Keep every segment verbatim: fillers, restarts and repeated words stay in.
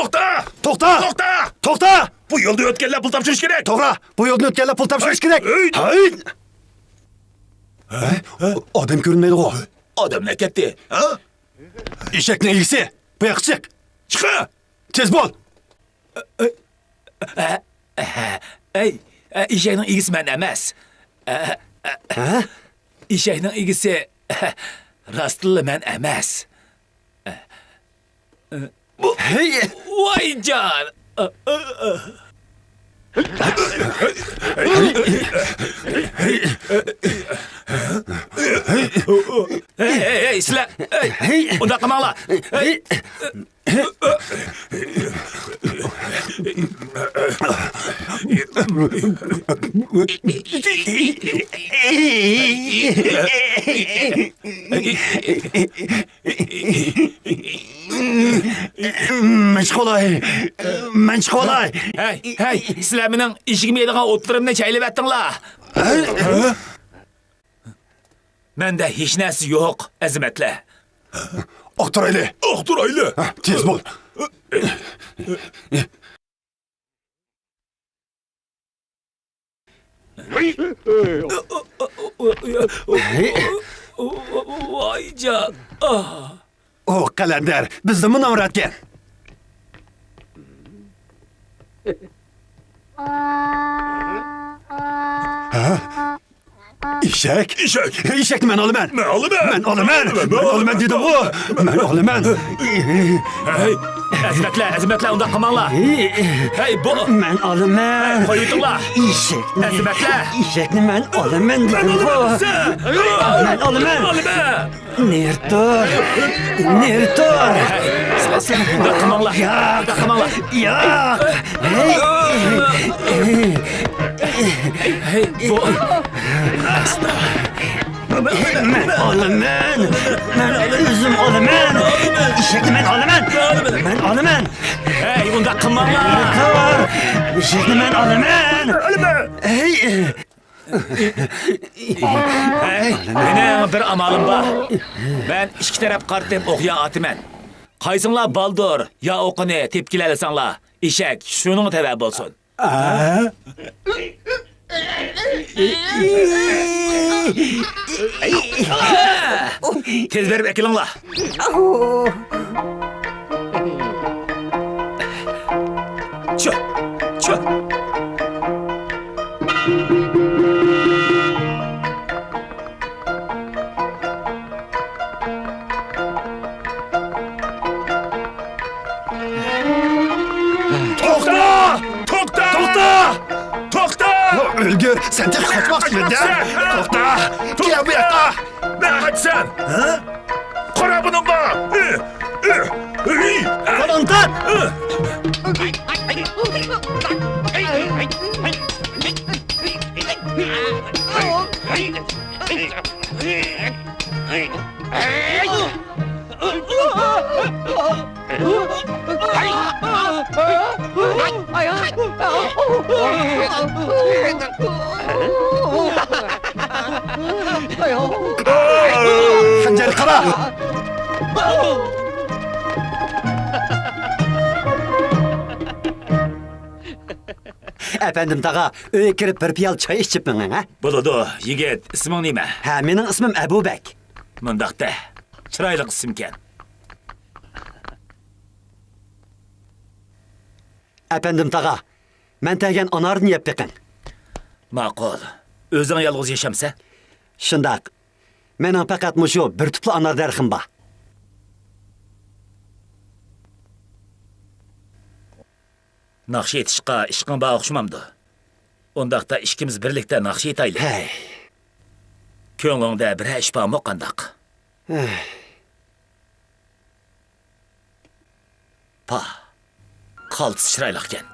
توختا! توختا! توختا! توختا! بۇ يولدا ئۆتكەنلەر پۇل تاپشۇرۇش كېرەك. توغرا، بۇ يولدىن ئۆتكەنلەر پۇل تاپشۇرۇش كېرەك. ھەي! ھەي! ھە؟ ئادەم كۆرۈنمەيدىغۇ. ئادەملەر كەتتى. ھە؟ ئېشەكنىڭ ئىگىسى، بۇ ياققا چىق. چىقە! تېز بول! ئەي، ئېشەكنىڭ ئىگىسى مەن ئەمەس. ھە؟ ئېشەكنىڭ ئىگىسى راستتىنلا مەن ئەمەس. بۇ، ھەي! ۋايجان! ھەي، ھەي، ھەي، سىلەر! ھەي! ئۇنداق قىلماڭلار! ھەي! مەن چىقىۋالاي! مەن چىقىۋالاي! ھەي، ھەي، سىلەر مېنىڭ ئېشىكىم يەيدىغان ئوتلىرىمنى چەيلىۋەتتىڭلار! مەندە ھېچ نەرسە يوق، ئەزىمەتلەر. ئاختۇرايلى! ئاختۇرايلى! ھە، تېز بول! ۋايجان! ئۇ قەلەندەر بىزدىنمۇ نامراتكەن. ھە؟ ئېشەك؟ ئېشەك! ئېشەكنى مەن ئالىمەن! مەن ئالىمەن! مەن ئالىمەن! مەن ئالىمەن دېدىمغۇ! مەن ئالىمەن! ھەي، ئەزىمەتلەر، ئەزىمەتلەر، ئۇنداق قىلماڭلار! ھەي، بۇ مەن ئالىمەن! ھەي، قويۇۋېتىڭلار! ئېشەكنى، ئەزىمەتلەر! ئېشەكنى مەن ئالىمەن دېدىمغۇ! مەن ئالىمەن! مەن ئالىمەن! نېرى تۇر! نېرى تۇر! ھەي، سىلەر، سىلەر، ئۇنداق قىلماڭلار! ياق! ئۇنداق قىلماڭلار! ياق! ھەي! ھەي، بۇ. مەن ئالىمەن! مەن ئۆزۈم ئالىمەن! ئېشەكنى مەن ئالىمەن! مەن ئالىمەن! ھەي، ئۇنداق قىلماڭلار! ئېشەكنى مەن ئالىمەن! ھەي! ھەي، مېنىڭ بىر ئامالىم بار. مەن ئىككى تەرەپ قارىتىپ ئوقيا ئاتىمەن. قايسىڭلار بالدۇر يا ئوقىنى تېپىپ كېلەلىسەڭلار، ئېشەك شۇنىڭغا تەۋە بولسۇن. ئە؟ تېز بېرىپ ئەكېلىڭلار. چۈ، چۈ. توختا! توختا! توختا! توختا! ئۆلگۈر، سەن تېخى قاچماقچىمىدىڭ؟ توختا! كەل بۇ ياققا! نەگە قاچىسەن؟ ھە؟ قارا بۇنىڭغا! ئى! ئى! ئى! قولۇڭنى تارت! خەنجەر قارا! ئەپەندىم تاغا، ئۆيگە كىرىپ بىر پىيالە چاي ئىچىپ مېڭىڭ، ھە؟ بولىدۇ، يىگىت، ئىسمىڭ نېمە؟ ھە، مېنىڭ ئىسمىم ئەبۇبەك. مۇنداق دە، چىرايلىق ئىسىمكەن. ئەپەندىم تاغا، مەن تەرگەن ئاناردىن يەپ بېقىڭ. ماقۇل. ئۆزۈڭ يالغۇز ياشامسەن؟ شۇنداق. مېنىڭ پەقەت مۇشۇ بىر تۈپلا ئانار دەرىخىم بار. ناخشا ئېيتىشقا ئىشقىڭ بار ئوخشىمامدۇ؟ ئۇنداقتا ئىككىمىز بىرلىكتە ناخشا ئېيتايلى. ھەي. كۆڭلۈڭدە بىرەر ئىش بارمۇ قانداق؟ ھەي. پاھ، قالتىس چىرايلىقكەن.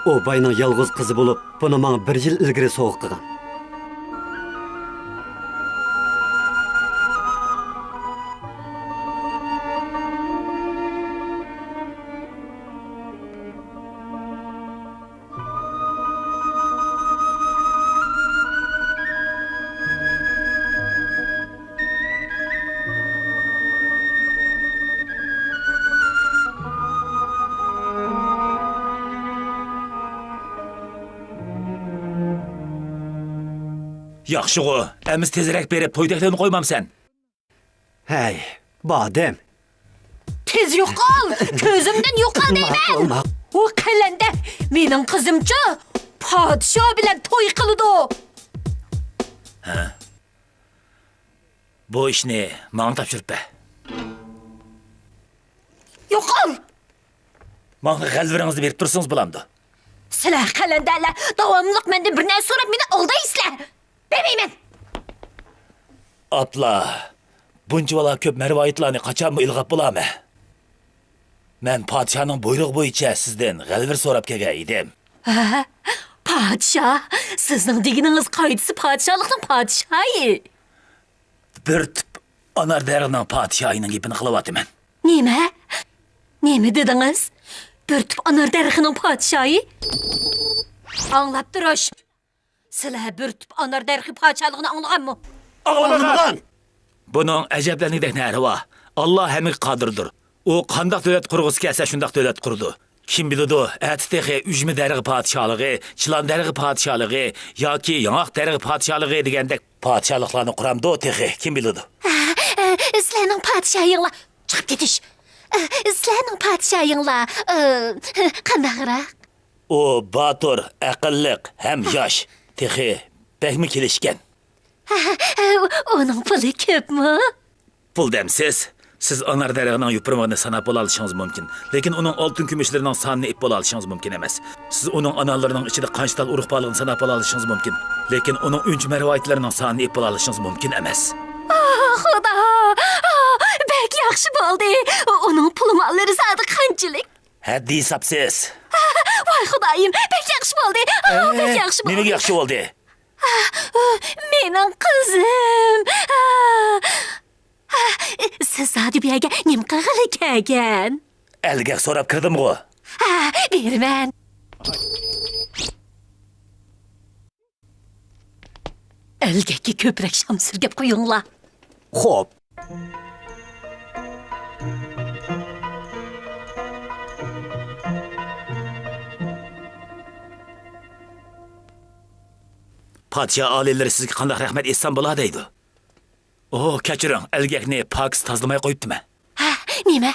ئۇ باينىڭ يالغۇز قىزى بولۇپ، بۇنى ماڭا بىر يىل ئىلگىرى سوۋغا قىلغان. ياخشىغۇ، ئەمىسە تېزرەك بېرىپ توي تەكلىپىنى قويمامسەن؟ ھەي، بادەم. تېز يوقال! كۆزۈمدىن يوقال دەيمەن! ماقۇل، ماقۇل. ئۇ قەلەندەر مېنىڭ قىزىمچۇ پادىشاھ بىلەن توي قىلىدۇ! ھە؟ بۇ ئىشنى ماڭا تاپشۇرۇپ بەر. يوقال! ماڭا غەلۋىرىڭىزنى بېرىپ تۇرسىڭىز بولامدۇ؟ سىلەر قەلەندەرلەر داۋاملىق مەندىن بىر نەرسە سوراپ مېنى ئالدايسىلەر! بەرمەيمەن! ئاپلا، بۇنچىۋالا كۆپ مەرۋايىتلارنى قاچانمۇ ئىلغاپ بولامەن؟ مەن پادىشاھنىڭ بۇيرۇقى بويىچە سىزدىن غەلۋىر سوراپ كەلگەن ئىدىم. ھە؟ پادىشاھ؟ سىزنىڭ دېگىنىڭىز قايسى پادىشاھلىقنىڭ پادىشاھى؟ بىر تۈپ ئانار دەرىخىنىڭ پادىشاھىنىڭ گېپىنى قىلىۋاتىمەن. نېمە؟ نېمە دېدىڭىز؟ بىر تۈپ ئانار دەرىخىنىڭ پادىشاھى؟ ئاڭلاپ تۇرۇش! سىلەر بىر تۈپ ئانار دەرىخى پادىشاھلىقىنى ئاڭلىغانمۇ؟ ئاڭلىمىغان! بۇنىڭ ئەجەبلەنگۈدەك نەرى بار. ئاللا ھەممىگە قادىردۇر. ئۇ قانداق دۆلەت قۇرغۇسى كەلسە، شۇنداق دۆلەت قۇرىدۇ. كىم بىلىدۇ، ئەتە تېخى ئۈجمە دەرىخى پادىشاھلىقى، چىلان دەرىخى پادىشاھلىقى ياكى ياڭاق دەرىخى پادىشاھلىقى دېگەندەك پادىشاھلىقلارنى قۇرامدۇ تېخى، كىم بىلىدۇ. ھە، ھە، سىلەرنىڭ پادىشاھىڭلار چىقىپ كېتىش. ھە، سىلەرنىڭ پادىشاھىڭلار، ھە، قانداقراق؟ ئۇ باتۇر، ئەقىللىق ھەم ياش. تېخى بەكمۇ كېلىشكەن. ھە، ھە، ئۇنىڭ پۇلى كۆپمۇ؟ پۇل دەمسىز؟ سىز ئانار دەرىخىنىڭ يوپۇرمىقىنى ساناپ بولالىشىڭىز مۇمكىن، لېكىن ئۇنىڭ ئالتۇن كۈمۈشلىرىنىڭ سانىنى ئېيتىپ بولالىشىڭىز مۇمكىن ئەمەس. سىز ئۇنىڭ ئانارلىرىنىڭ ئىچىدە قانچە تال ئۇرۇق بارلىقىنى ساناپ بولالىشىڭىز مۇمكىن، لېكىن ئۇنىڭ ئۈنچە مەرۋايىتلىرىنىڭ سانىنى ئېيتىپ بولالىشىڭىز مۇمكىن ئەمەس. ئاھ، خۇدا! ئاھ، بەك ياخشى بولدى! ئۇنىڭ پۇل ماللىرى زادى قانچىلىك؟ ھەددى ھېسابسىز. ئاھ، ۋاي خۇدايىم، بەك ياخشى بولدى! ئاھ، بەك ئەھ، ياخشى بولدى! نېمىگە ياخشى بولدى؟ ئاھ، مېنىڭ قىزىم! ئاھ، ئاھ، سىز زادى بۇ يەرگە نېمە قىلغىلى كەلگەن؟ ئەلگەك سوراپ كىردىمغۇ؟ ھە، بېرىمەن. ئەلگەككە كۆپرەك شام سۈرگەپ قويۇڭلار. خوپ. پادىشاھ ئالىيلىرى سىزگە قانداق رەھمەت ئېيتسام بولار دەيدۇ. ئوھ، كەچۈرۈڭ، ئەلگەكنى پاكىز تازىلىماي قويۇپتىمەن. ھە، نېمە؟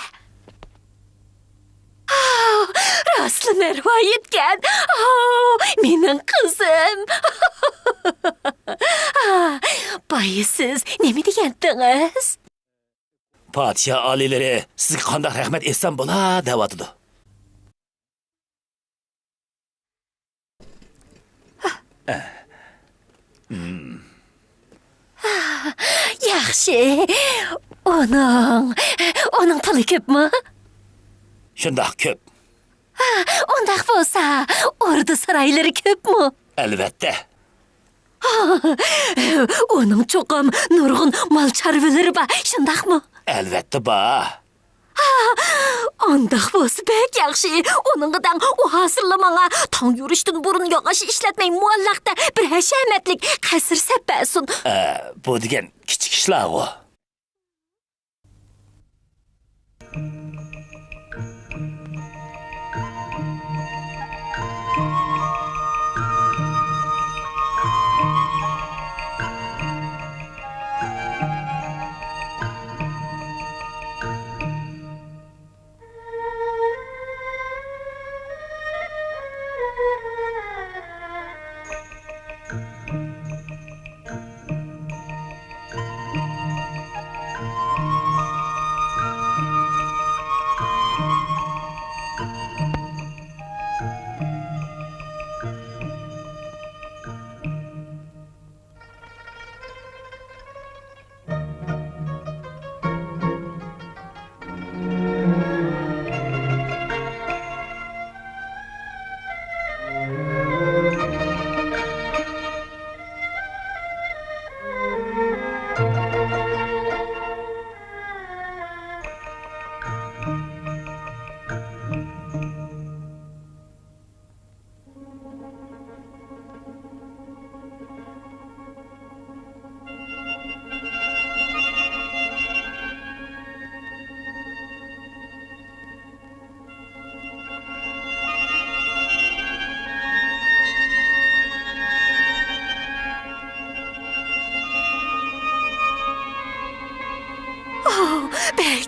ئاھ، راستلا مەرۋايىتكەن. ئاھ، مېنىڭ قىزىم. ئاھ، بايا سىز نېمە دېگەنتىڭىز؟ پادىشاھ ئالىيلىرى سىزگە قانداق رەھمەت ئېيتسام بولا دەۋاتىدۇ. ياخشى. ئۇنىڭ، ئۇنىڭ پۇلى كۆپمۇ؟ شۇنداق كۆپ. ئۇنداق بولسا، ئوردا سارايلىرى كۆپمۇ؟ ئەلۋەتتە. ئۇنىڭ چوقۇم نۇرغۇن مال چارۋىلىرى بار، شۇنداقمۇ؟ ئەلۋەتتە بار. ئانداق بولسا بەك ياخشى. ئۇنىڭغا دەڭ، ئۇ ھازىرلا ماڭا تاڭ يورۇشتىن بۇرۇن ياغاچ ئىشلەتمەي مۇئەللەقتە بىر ھەشەمەتلىك قەسىر سەپ بەرسۇن. ئە، بۇ دېگەن كىچىك ئىشلارغۇ.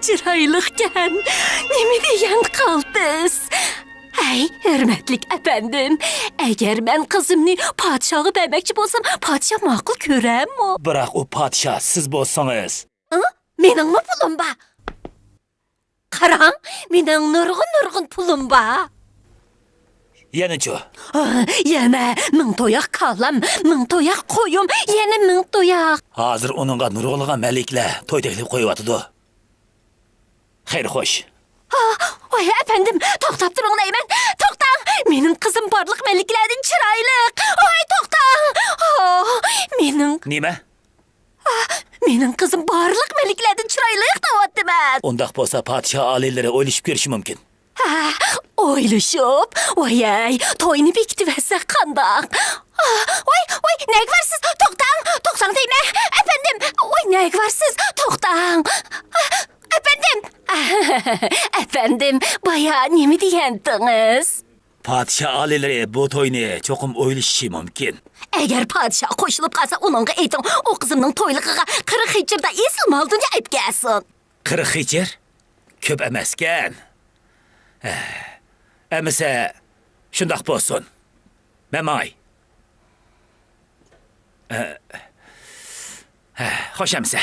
چىرايلىقكەن. نېمە دېگەن قالتىس! ھەي، ھۆرمەتلىك ئەپەندىم، ئەگەر مەن قىزىمنى پادىشاھقا بەرمەكچى بولسام، پادىشاھ ماقۇل كۆرەرمۇ؟ بىراق ئۇ پادىشاھ سىز بولسىڭىز. ھە؟ مېنىڭمۇ پۇلۇم بار. قاراڭ، مېنىڭ نۇرغۇن-نۇرغۇن پۇلۇم بار. يەنىچۇ؟ ھە، يەنە مىڭ تۇياق كالام، مىڭ تۇياق قويۇم، يەنە مىڭ تۇياق. ھازىر ئۇنىڭغا نۇرغۇنلىغان مەلىكىلەر توي تەكلىپ قويۇۋاتىدۇ. خەير خوش. ھا، ۋاي ئەپەندىم، توختاپ تۇرۇڭ دەيمەن. توختاڭ! مېنىڭ قىزىم بارلىق مەلىكىلەردىن چىرايلىق. ۋاي توختاڭ! ھا، مېنىڭ نېمە؟ ھا، مېنىڭ قىزىم بارلىق مەلىكىلەردىن چىرايلىق دەۋاتىمەن. ئۇنداق بولسا پادىشاھ ئالىيلىرى ئويلىشىپ كۆرۈشى مۇمكىن. ھە، ئويلىشىپ؟ ۋاي ئەي، توينى بېكىتىۋەتسەك قانداق؟ ھا، ۋاي، ۋاي، نەگە بارسىز؟ توختاڭ! توختاڭ دەيمەن! ئەپەندىم! ۋاي نەگە بارسىز؟ توختاڭ! ئەپەندىم! ئەپەندىم، بايا نېمە دېگەنتىڭىز؟ پادىشاھ ئالىيلىرى بۇ توينى چوقۇم ئويلىشىشى مۇمكىن. ئەگەر پادىشاھ قوشۇلۇپ قالسا، ئۇنىڭغا ئېيتىڭ، ئۇ قىزىمنىڭ تويلۇقىغا قىرىق خېچىردا ئېسىل مال-دۇنيا ئېلىپ كەلسۇن. قىرىق خېچىر؟ كۆپ ئەمەسكەن. ئەمىسە، شۇنداق بولسۇن. مەن ماڭاي. خوش ئەمىسە.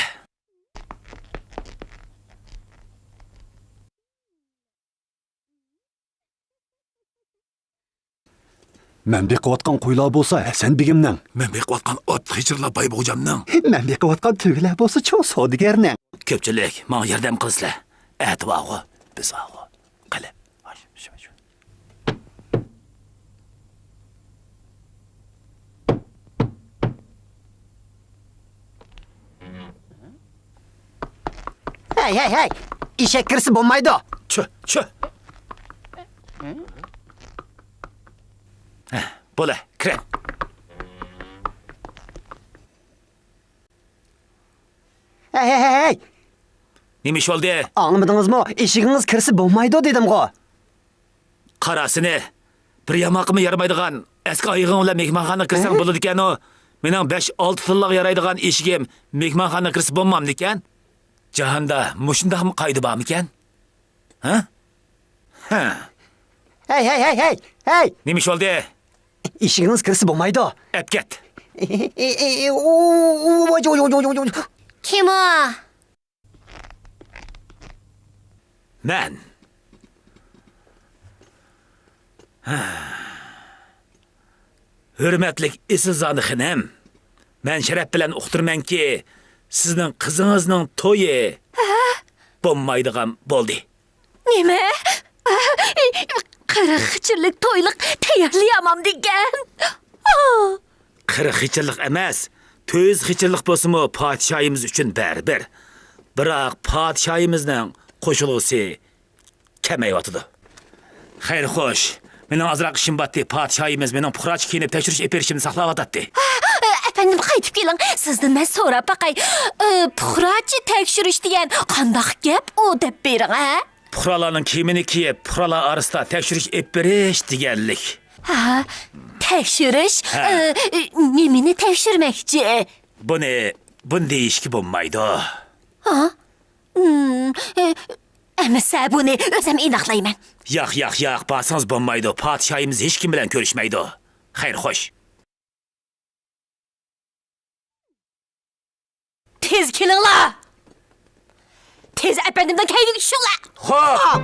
مەن بېقىۋاتقان قويلار بولسا ھەسەن بېگىمنىڭ. مەن بېقىۋاتقان ئات خېچىرلار باي غوجامنىڭ. مەن بېقىۋاتقان تۆگىلەر بولسا چوڭ سودىگەرنىڭ. كۆپچىلىك، ماڭا ياردەم قىلىسىلەر. ئەتە بارغۇ، بىز بارغۇ. قېنى. ھەي، ھەي، ھەي! ئېشەك كىرسە بولمايدۇ. چۈ، چۈ. ھە، بولە، كىرە. ھەي، ھەي، ھەي، ھەي! نېمە ئىش بولدى؟ ئاڭلىمىدىڭىزمۇ؟ ئېشىكىڭىز كىرسە بولمايدۇ دېدىمغۇ. قارا سېنى، بىر ياماققىمۇ يارىمايدىغان ئەسكى ئايىغىڭ بىلەن مېھمانخانىغا كىرسەڭ ھە؟ بولىدىكەنۇ. مېنىڭ بەش-ئالتە تىللاغا يارايدىغان ئېشىكىم مېھمانخانىغا كىرسە بولمامدىكەن؟ جاھاندا مۇشۇنداقمۇ قائىدە بارمىكەن؟ ھە؟ ھە. ھەي، ھەي، ھەي، ھەي، ھەي! نېمە ئىش بولدى؟ ئېشىكىڭىز كىرسە بولمايدۇ. ئەپ كەت. كىم ئۇ؟ مەن. ھۆرمەتلىك ئېسىلزادە خېنىم، مەن شەرەپ بىلەن ئۇقتۇرىمەنكى، سىزنىڭ قىزىڭىزنىڭ تويى بولمايدىغان بولدى. نېمە؟ قىرىق خېچىرلىك تويلۇق تەييارلىيالمامدىكەن؟ قىرىق خېچىرلىق ئەمەس، تۆت يۈز خېچىرلىق بولسىمۇ پادىشاھىمىز ئۈچۈن بەرىبىر. بىراق پادىشاھىمىزنىڭ قوشۇلغۇسى كەمەيۋاتىدۇ. خەير خوش، مېنىڭ ئازراق ئىشىم بارتتى. پادىشاھىمىز مېنىڭ پۇقراچە كىيىنىپ تەكشۈرۈش ئېلىپ بېرىشىمنى ساقلاۋاتاتتى. ئەپەندىم، قايتىپ كېلىڭ. سىزدىن مەن سوراپ باقاي. ئى، پۇقراچە تەكشۈرۈش دېگەن قانداق گەپ ئۇ، دەپ بېرىڭ، ھە؟ پۇقرالارنىڭ كىيىمىنى كىيىپ، پۇقرالار ئارىسىدا تەكشۈرۈش ئېلىپ بېرىش دېگەنلىك. ھە، تەكشۈرۈش؟ ھە. ئى، نېمىنى تەكشۈرمەكچى؟ بۇنى، بۇنى دېيىشكە بولمايدۇ. ھە؟ ھىم، ئى، ئەمىسە بۇنى ئۆزۈم ئېنىقلايمەن. ياق، ياق، ياق، بارسىڭىز بولمايدۇ. پادىشاھىمىز ھېچكىم بىلەن كۆرۈشمەيدۇ. خەير، خوش. تېز كېلىڭلار! تېز ئەپەندىمنىڭ كەينىگە چۈشۈڭلار! خوپ!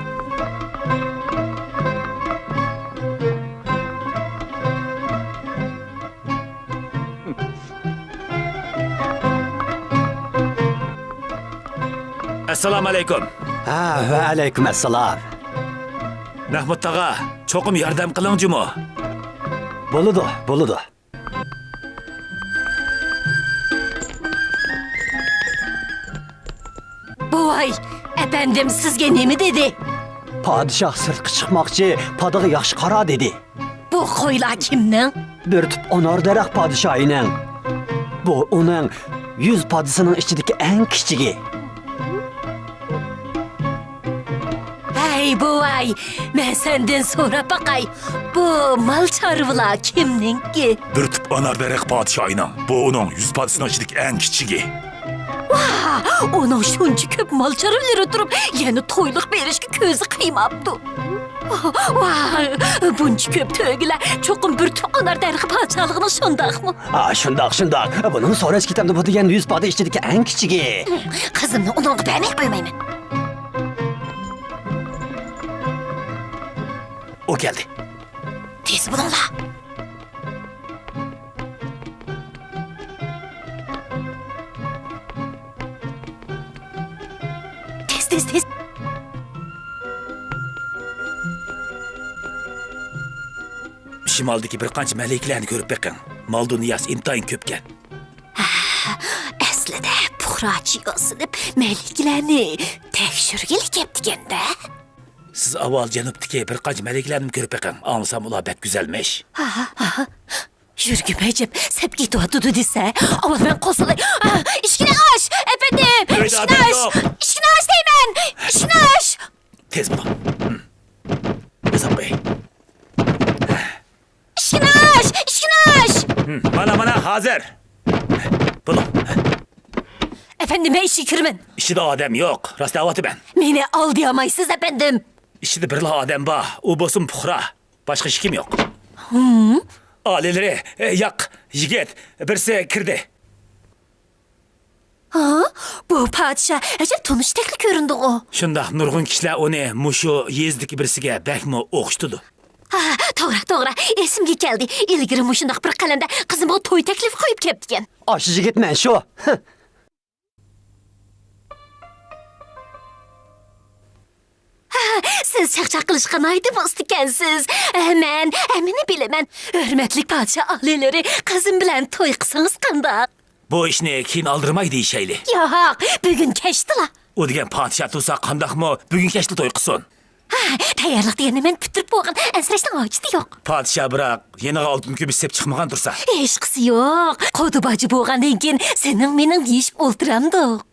ئەسسالامۇ ئەلەيكۇم. ھە، ۋەئەلەيكۇم ئەسسالام. مەھمۇت تاغا، چوقۇم ياردەم قىلىڭ جۇمۇ. بولىدۇ، بولىدۇ. بوۋاي، ئەپەندىم سىزگە نېمە دېدى؟ پادىشاھ سىرتقا چىقماقچى، پادىغا ياخشى قارا دېدى. بۇ قويلار كىمنىڭ؟ بىر تۈپ ئانار دەرەخ پادىشاھىنىڭ. بۇ ئۇنىڭ يۈز پادىسىنىڭ ئىچىدىكى ئەڭ كىچىكى. ھەي، بوۋاي، مەن سەندىن سوراپ باقاي، بۇ مال چارۋىلار كىمنىڭكى؟ بىر تۈپ ئانار دەرەخ پادىشاھىنىڭ. بۇ ئۇنىڭ يۈز پادىسىنىڭ ئىچىدىكى ئەڭ كىچىكى. ۋاھ، ئۇنىڭ شۇنچە كۆپ مال-چارۋىلىرى تۇرۇپ، يەنە تويلۇق بېرىشكە كۆزى قىيماپتۇ. ۋاھ، بۇنچە كۆپ تۆگىلەر چوقۇم بىر تۇقانار دەرىخى پادىشاھلىقىنىڭ، شۇنداقمۇ؟ ئا، شۇنداق، شۇنداق. بۇنىڭ سوراش كېتەمدۇ، بۇ دېگەن يۈز پادا ئىچىدىكى ئەڭ كىچىكى. قىزىمنى ئۇنىڭغا بەرمەي قويمايمەن. ئۇ كەلدى. تېز بولۇڭلار. تېز، تېز، تېز. شىمالدىكى بىر قانچە مەلىكىلەرنى كۆرۈپ بېقىڭ. مال-دۇنياسى ئىنتايىن كۆپكەن. ئەسلىدە پۇقراچە ياسىنىپ، مەلىكىلەرنى تەكشۈرگىلى كەپتىكەن-دە. سىز ئاۋۋال جەنۇبتىكى بىر قانچە مەلىكىلەرنى كۆرۈپ بېقىڭ. ئاڭلىسام، ئۇلار بەك گۈزەلمىش. ھا، ھا، ھا. يۈرىكىم ئەجەب سەپ كېتىۋاتىدۇ دېسە، ئاۋۋال مەن قوزغىلاي. ئا، ئىشىكنى ئاچ، ئەپەندىم! ئۆيدە ئىشىكنى ئادەم ئاچ! يوق. ئىشىكنى ئاچ دەيمەن! ئىشىكنى ئاچ! تېز بولۇڭ. ھىم. ئازاب قوياي. ئىشىكنى ئاچ! ئىشىكنى ئاچ! ھىم، مانا، مانا، ھازىر. بولۇڭ. ئەپەندىم، مەن ئىچىگە كىرىمەن. ئىچىدە ئادەم يوق، راست دەۋاتىمەن. مېنى ئالدىيالمايسىز، ئەپەندىم. ئىچىدە بىرلا ئادەم بار، ئۇ بولسىمۇ پۇقرا. باشقا ھېچكىم يوق. ھىم؟ ئالىيلىرى، ئە، ياق، يىگىت، بىرسى كىردى. ھا؟ بۇ پادىشاھ ئەجەب تونۇشتەكلا كۆرۈندىغۇ. شۇنداق، نۇرغۇن كىشىلەر ئۇنى مۇشۇ يېزىدىكى بىرسىگە بەكمۇ ئوخشىتىدۇ. ھا، توغرا، توغرا. ئېسىمگە كەلدى. ئىلگىرى مۇشۇنداق بىر قەلەندەر قىزىمغا توي تەكلىپى قويۇپ كەپتىكەن. ئاشۇ يىگىت مەن شۇ. ھە. ھا، سىز چاقچاق قىلىشقا ناھايىتى ئۇستىكەنسىز. ھە، مەن ھەممىنى بىلىمەن. ھۆرمەتلىك پادىشاھ ئالىيلىرى، قىزىم بىلەن توي قىلسىڭىز قانداق؟ بۇ ئىشنى كېيىن ئالدىرىماي دېيىشەيلى. ياق، بۈگۈن كەچتىلا. ئۇ دېگەن پادىشاھ تۇرسا قانداقمۇ بۈگۈن كەچتە توي قىلسۇن؟ ھا، تەييارلىق دېگەننى مەن پۈتتۈرۈپ بولغان، ئەنسىرەشنىڭ ھاجىتى يوق. پادىشاھ بىراق يېنىغا ئالتۇن كۈمۈش سېلىپ چىقمىغان تۇرسا. ھېچقىسى يوق. قۇدا باجى بولغاندىن كېيىن سېنىڭ مېنىڭ دېيىشىپ ئولتۇرامدۇق؟